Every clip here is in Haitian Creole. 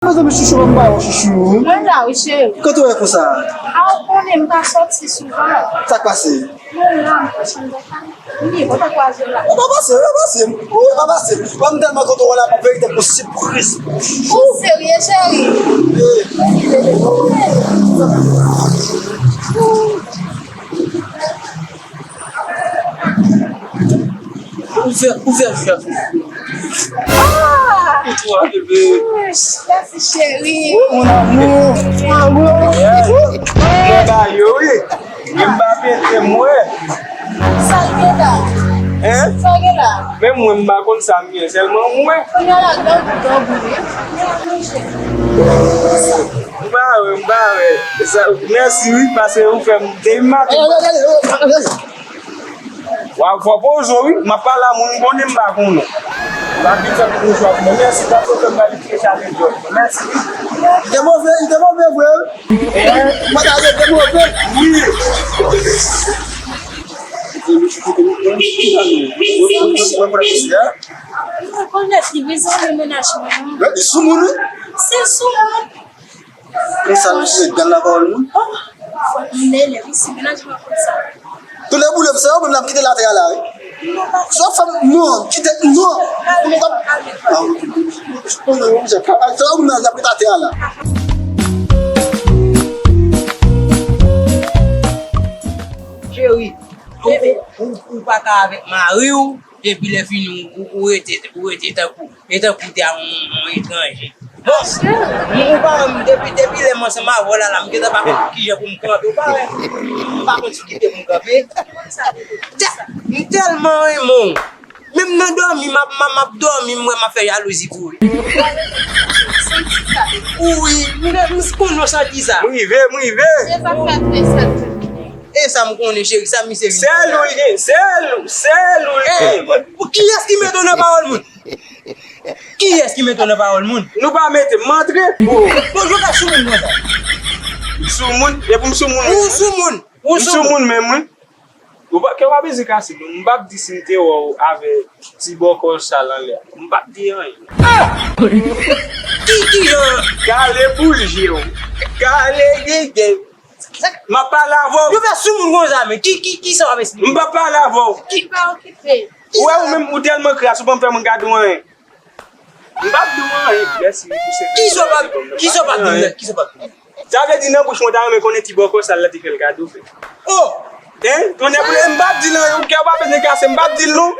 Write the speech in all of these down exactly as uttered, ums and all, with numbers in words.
Mezanmi, chouchou, ban m ba w, chouchou. Mwen la, wi, cheri. Kote w ye konsa? A, ou konnen, m pa sòti souvan. Sa k pase? Mwen la, m pran chanm dòmi. Wi, mwen pa kwaze w la. Ou pa pase, ou pa pase. Ou pa pase. Mwen, m tèlman kontan wè w la, m ap fè w yon sipriz. Ou serye, cheri? Wi. Ouvè, ouvè, ouvè. Ah! Poutwa, bebe. Mèsi, cheri. Mon amour, mon amour. Mwen ba yo, wi. Men m pa pete, m wè. Sa l gen la? Hein? Sa l gen la? Men mwen, m pa konn sa m gen, sèlman m wè. Kounye a la, grangou, grangou, wi. M pa wè, m pa wè. Sa, mèsi, wi, paske ou fè m depi maten. W ap fè poze w, wi. M ap pale a moun m konnen, m pa konnen. M ap di fè poze w ap mwen. Mèsi, paske w fè m ba li pye chale djòl. Mèsi, wi. Li te move, li te move vre, wi. Mwen ta rete move. Wi. Mwen konn lè fi bezwen mennaj mwen. Li soumoun, wi. Se soumoun. Konsa l tire dan nan pawòl moun. Oh, fò m nènè, wi, si mennaj mwen konn sa. Toulèboule, se ou menm l ap kite latè a la, wi. Sa w fè m, non, kite, non. Kalme, kalme. Ah, wi. Se ou menm l ap kite latè a la. Cheri, ou, ou, ou, ou pa ka avèk mari w, epi lè fini, ou, ou, ou rete, ou rete tankou, e tankou w te a yon, yon etranje. Bon, m, ou pa wè m depi, depi lè m ansanm avè w la, la, m gentan pa konn kijan pou m kanpe. Ou pa wè, m pa konn si w kite pou m kanpe. Tè-, m tèlman renmen w. Menm nan dòmi, m ap, m ap, m ap dòmi, m wè m ap fè jalouzi pou ou. Wi, m, m konnen w santi sa. M rive, m rive. E sa m konnen, cheri, sa misye vin fè la. Sèl ou l gen, sèl ou, sèl ou l gen. Ey, kiyès ki mete w nan pawòl moun? Kiyès ki mete w nan pawòl moun? Nou pa mete m, m antre. Bon, jodi a soumoun konsa. M soumoun, depi m soumoun. Ou soumoun. Ou soumoun. M soumoun menm, wi. Ou pa, kè w pa bezwen kase non. M p ap di si m te wè w avè ti bòkò sal anlè a. M p ap di anyen. Ah! Ki, ki jan? Kale boul je w. Kale gege. M ap pale avè w. Yo fè soumoun konsa, men. Ki, ki, ki sa w ap esplike? M p ap pale avè w. Ki pa okipe. Ou wè ou menm, ou tèlman kras, ou pa fè moun gade w anyen. M p ap di w anyen, mèsi pou sèvis. Kisa w p ap, kisa w p ap di m nan? Kisa w p ap di m nan? Sa vle di nan bouch mwen, w ta renmen konnen ti bòkò sal la te fè l kado fè. Oh! Hein? Tonnè boule, m p ap di l anyen, ou kè w pa bezwen kase, m p ap di l non.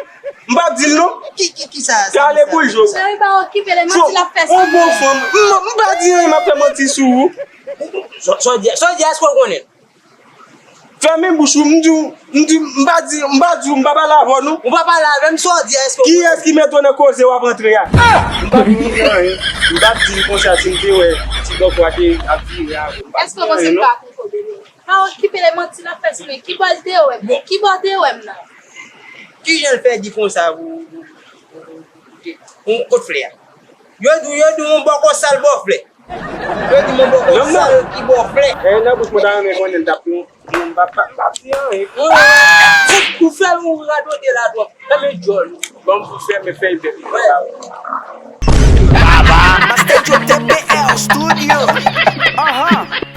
M p ap di l non. Ki, ki, kisa? Kale boul je w. Cheri, pa okipe l, e manti l ap fè sa. Yon bon fanm. M, m pa di anyen, m ap fè manti sou ou. Sa, sa w di, sa w di, èske w konnen? Fèmen bouch ou, m di w, m di, m pa di, m pa di w, m pa pale avè w non. Ou pa pale avè m, sa w di a, èske w... Kiyès ki mete w nan koze w ap antre a? Ah! M p ap di anyen. M p ap di l konsa si m te wè ti bòkò a te ap vire avè w. M p ap di anyen non. Èske w panse m pa konprann ou? Pa okipe l, e manti l ap fè sou mwen. Kibò l te wè m? Kibò l te wè m nan? Kijan l fè di konsa pou, pou, pou, pou, pou, pou, pou, kot flè a? Yo di w, yo di w yon bòkò sal bò flè. Yo di m yon bòkò sal ki bò flè. E nan bouch mwen ta renmen konnen l t ap yon, yon, m pa, pa, pa di anyen. Ou, ou fè m radote la twòp. Fèmen djòl ou. Ban m pou fèmen fèy bèt. Baba. Master Joe T P L Studio. Ahan.